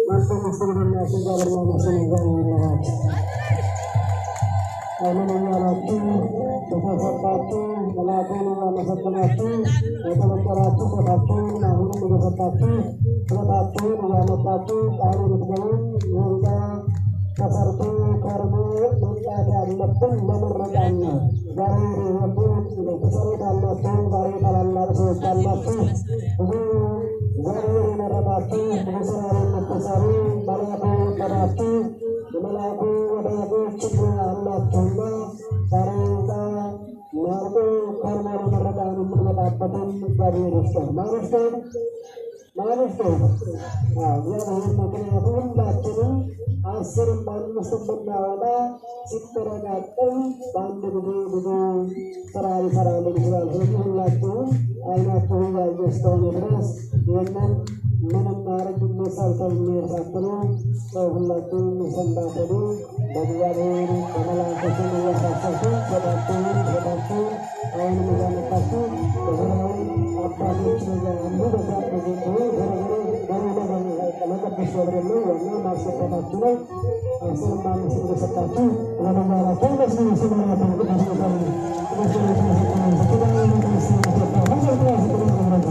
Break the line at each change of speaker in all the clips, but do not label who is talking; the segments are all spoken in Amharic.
መልካም መስተንግዶናችሁ እግዚአብሔር ይመስገን። እግዚአብሔር ይባርካችሁ። አሁን እያላችሁ የተሰጣችሁ መልአኩን እያመሰገናችሁ የተበደራችሁ ቦታችሁን አሁንም እየሰጣችሁ ስጦታችሁን እያመጣችሁ ቃል የምትገቡ ህንፃ ተሰርቶ ከርሞ መምጣት ያለብን ለምረቃን ነው። ዛሬ ትሰሩት አላችሁ። ዛሬ ታላላቅ ሰዎች አላችሁ። ብዙ እግዚአብሔር የመረጣችሁ ብዙ ስራ የምትሰሩ መልአኩ የወደዳችሁ የመልአኩ ወዳጆች አላችሁና ዛሬ ህንፃ ማርቆ ከርሞ ለምረቃን የምንመጣበትን እግዚአብሔር ይስጠን። ማን ይስጠን? ማን ይስጠን? እግዚአብሔር ምክንያቱ ሁላችንም 10ም 5ም ብናወጣ ሲጠረቃቀም በአንድ ጊዜ ብዙ ስራ ሊሰራልን ይችላል። ስለዚህ ሁላችሁም አይናችሁ እያየ እስከሆነ ድረስ ይህንን ምንም ማድረግ ሰርተን የሚሳትሉ ሁላችሁም የሰንባተሉ በእግዚአብሔር በመላእክቱ ስም እያሳሰብኩ ቦታችሁን ሰጣችሁ አሁንም እያመጣችሁ በዙሪያው አባቶች አሉ። በዛ ጊዜ ዞሮ ዞሮ ለቅዱስ ገብርኤል ነው ዋና ማስገባታችሁ ነው። 10ም 5ም እየሰጣችሁ ለመማራቸው በስመ ስም ቅዱስ ገብርኤል ቅዱስ ገብርኤል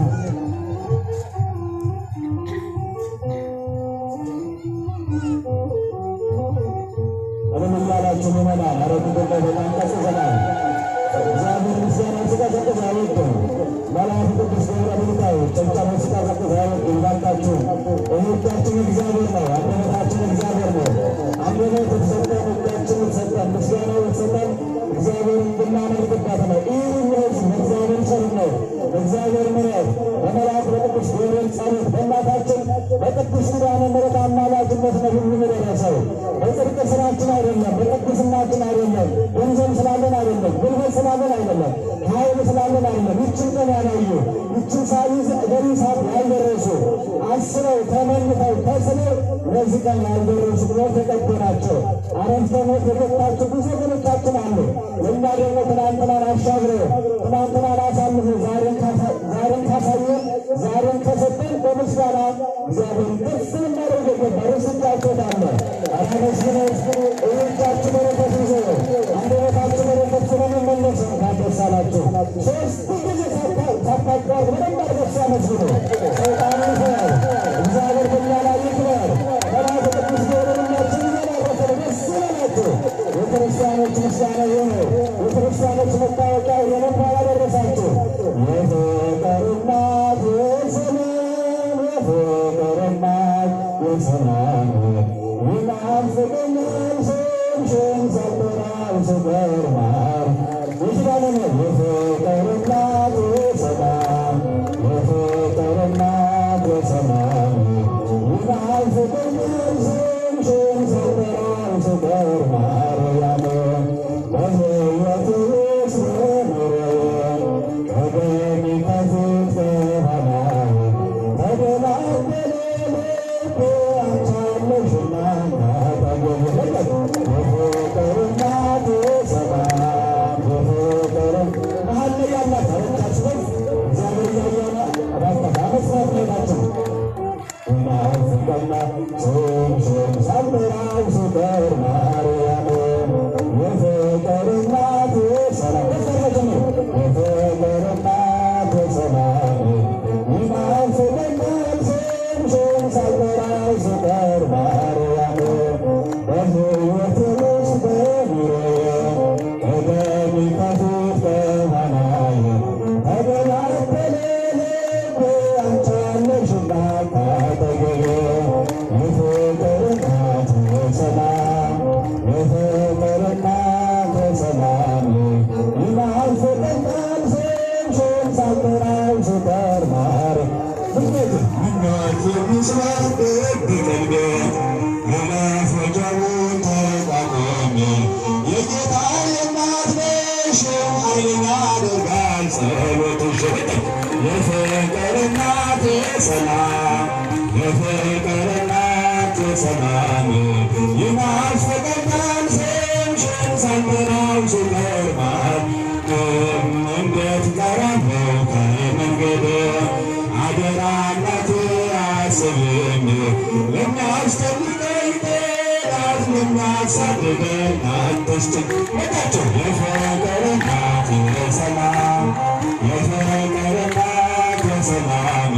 ምንም እያላችሁ ምዕመናን፣ ኧረ ቁጥር ላይ በጣም ቀዝቅዘናል። እግዚአብሔር ምስጋና ሲቀዘቅዝ አይወድም። መልአኩ ቅዱስ ገብርኤል ይታዩ ጭብጨባ ሲቀዘቅዝ አይወድም። እባካችሁ እጃችን እግዚአብሔር ነው። አንደበታችን እግዚአብሔር ነው። አንደበት የተሰጠን እጃችን የተሰጠን ምስጋናው የተሰጠን እግዚአብሔር እንድናመልክበት ነው። ይህ ህዝብ በእግዚአብሔር ቸርነት፣ በእግዚአብሔር ምሕረት፣ በመልአኩ በቅዱስ ገብርኤል ጸሎት፣ በእናታችን በቅዱስ ኪዳነ ምሕረት አማላጅነት ነው ሁሉም የደረሰው። በጽድቅ ስራችን አይደለም፣ በቅድስናችን አይደለም፣ ገንዘብ ስላለን አይደለም፣ ጉልበት ስላለን አይደለም፣ ኃይል ስላለን አይደለም። ይችን ቀን ያላዩ ይችን በዚህ ሰዓት ያልደረሱ አስረው ተመኝተው ተስለው ለዚህ ቀን ያልደረሱ ሞት የቀደራቸው አረፍተ ሞት የገባቸው ብዙ ወገኖቻችን አሉ። እኛ ደግሞ ትናንትናን አሻግረው ትናንትናን አሳልፎ ዛሬን ካሳየን ዛሬን ከሰጠን በምስጋና እግዚአብሔር ከፍ ልናደርግ ይገባል። እጃችሁ አለ አመስግኑ። እጃችሁ በረከት ይዞ አንደበታችሁ በረከት ስለሚመለስ እንኳን ደስ አላችሁ። 3 ጊዜ ሳታቋርጡ በደንብ አድርጋችሁ አመስግኑ። ሰይጣኑ ይፈራል። እግዚአብሔር በእኛ ላይ ይክበር። መልአኩ ቅዱስ ገብርኤል ሁላችንን እየባረከ ነው። ደስ ይበላችሁ። የክርስቲያኖች ምስጋና ይህ ነው። የክርስቲያኖች መታወቂያ ይህ ነው። እንኳን አደረሳችሁ። የፍቅር እናት የሰላም የፍቅር እናት የሰላም ይናፍቀኛል ስምሽን ሳልጠራው ስቀር ማር የኪዳነ ምሕረት የፍቅር እናት የሰላም የፍቅር እናት የሰላም ይናፍቀኛል ስምሽን ሳልጠራው ስቀር ማርያም በሕይወቴ ውስጥ በኑሮዬ ከደሜ ከፊት ከኋላዬ ተደላደለ ልቤ አንቺ አለሽና ካጠገቤ። የፍቅር እናት የሰላም የፍቅር መሀል ላይ ያላት አረቻችሁ ወይ እግዚአብሔር እያየ ነው። እባካችሁ አመስግናት ጌታችን ይናፍቀኛል ስምሽን ሳልጠራው ስቀር ማርያም የፍቅር እናት የሰላም የፍቅር እናት የሰላም ይናፍቀኛል ስምሽን ሳልጠራው ስቀር ማርያም በሕይወቴ ውስጥ በኑሮዬ ከደሜ ከፊት ከኋላዬ ተደላደለ ልቤ አንቺ አለሽና ካጠገቤ የፍቅር እናት የሰላም የፍቅር እናት የሰላም ይናፍቀኛል ስምሽን ሳልጠራው ስቀር ማርያም
ምኞት የሚስበር ቀልቤ የመፈጃውን ተቋቁሜ የጌታዬ እናት ነሽ ኃይለኛ ያደርጋል ጸሎትሽ። የፍቅር እናት የሰላም የፍቅር እናት የሰላም ይናፍቀኛል ስምሽን ሳልጠራው ስቀር ማርያም እንዴት ቀራለሁ ከመንገድ አደራ እናቴ አስቢኝ ለሚያስጨንቀኝ ጠላት ለሚያሳድደኝ አትስጭኝ። ወዳቸው የፍቅር እናት የሰላም፣ የፍቅር እናት የሰላም፣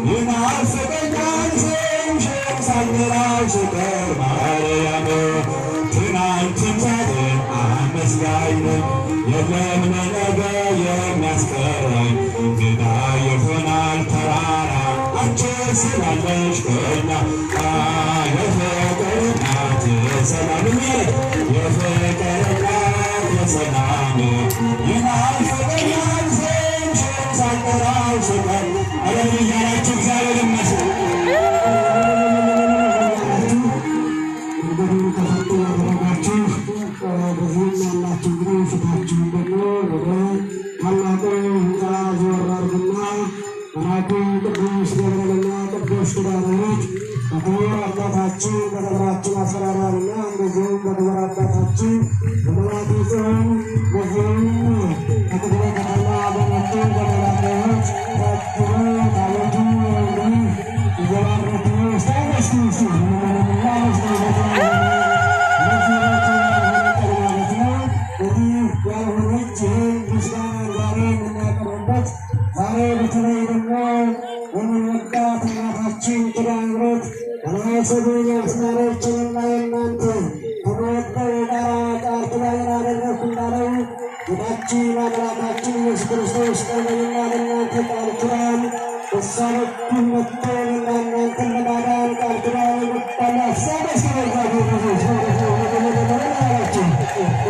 ይናፍቀኛል ስምሽን ሳልጠራው ስቀር ማርያም። ትናንትም ዛሬም አመስጋኝ ነኝ፣ የለም ለነገ የሚያስቀረኝ፣ ሜዳ ይሆናል ተራራ አንቺ ስላለሽ ከኛ። የፍቅር እናት የሰላም፣ የፍቅር እናት የሰላም፣ ይናፍቀኛል ስምሽን ሳልጠራው ስቀር። ኧረ እያላችሁ እግዚአብሔር ይመስገን።
እንግዲህ ከፈት ያደረጋችሁ በዚህም ያላችሁ እንግዲህ ፊታችሁን ደግሞ ወደ ታላቁ ሕንፃ ዞር አድርጉና መልአኩ ቅዱስ ገብርኤልና ቅዱስ ኪዳነ ምሕረት በክቡር አባታችን በደብራችን አስተዳዳሪና እንደዚሁም በክቡር አባታችን በመላኩ ጽዮን በዚሁም ከትግራይ ከተማ በመጡ በመላከ ሕይወት ታጅበው ታቦቱ እንግዲህ እየባረኩ ስታመስግኑ ማለት ነው። እንግዲህ ያልሆነች ይህን ምስጋና ዛሬ የምናቀርብበት ዛሬ በተለይ ደግሞ የምንወዳት እናታችን ኪዳነ ምሕረት መናሰቡን ያስማረችንና የእናንተ ከመወደው ጋራ ቃል ኪዳንን አደረግኩ እንዳለው ጌታችን አምላካችን ኢየሱስ ክርስቶስ ቀድሞና ለእናንተ ቃል ኪዳን በእሷ በኩል መጥቶ እኔና እናንተን ለማዳን ቃል ኪዳን የገባላት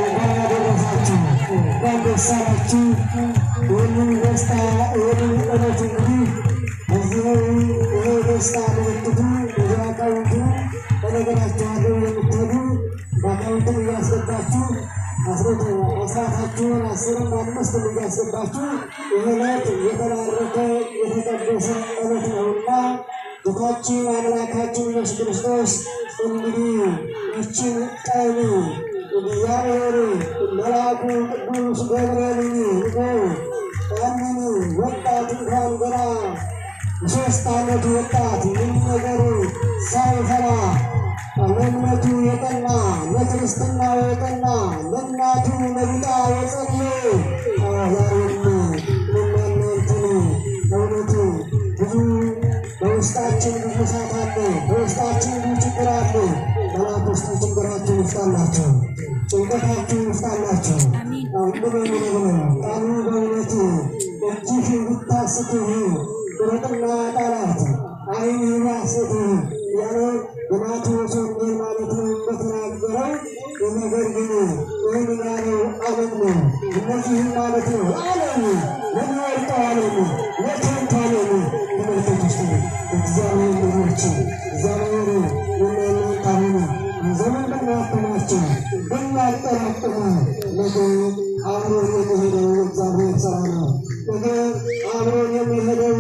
እንኳን አደረሳችሁ፣ እንኳን ደስ አላችሁ። ይህንን ደስታ ይህንን ዕለት እንግዲህ በዚህ ይሄ ደስታ ምልክቱ በዚህ አካውንቱ በነገራችኋለሁ የምትሄዱ በአካውንቱም እያስገባችሁ አስራታችሁን 10ም 5ም እያስገባችሁ ይህ ዕለት የተባረከ የተቀደሰ ዕለት ነውና ጌታችን አምላካችን ኢየሱስ ክርስቶስ እንግዲህ ይችን ቀን እግዚአብሔር መልአኩ ቅዱስ ገብርኤልን ልኮ ያንን ወጣት እንኳን ገና የ3 ዓመቱ ወጣት ምን ነገር ሳይፈራ ለእምነቱ የጠና፣ ለክርስትናው የጠና፣ ለእናቱ ለቢጣ የጸለየ ዛሬም እኔና እናንተን በእውነቱ ብዙ በውስጣችን ብዙ እሳት አለ፣ በውስጣችን ብዙ ችግር አለ። መልአኩ እስቲ ችግራችሁን ይፍታላችሁ፣ ጭንቀታችሁን ይፍታላችሁ። አሁን ነው ቃሉ በእውነት እጅህ ብታስትህ ቁረጥና ጣላት፣ ዓይንህ ቢያስትህ ያለ በማቴዎስ ወንጌል ማለት ነው እንደተናገረው። ነገር ግን ይህን ያለው ዓለም ነው። እነዚህም ማለት ነው ዓለም ለሚወድቀው ዓለም ለከንቱ ዓለም ተመልከቱ እስቲ እግዚአብሔር ልጆች እግዚአብሔር የእናንተ አሁን ዘመን ብናከማቸው ብናጠራቅመ ነገ አብሮን የሚሄደው እግዚአብሔር ስራ ነው። ነገ አብሮን የሚሄደው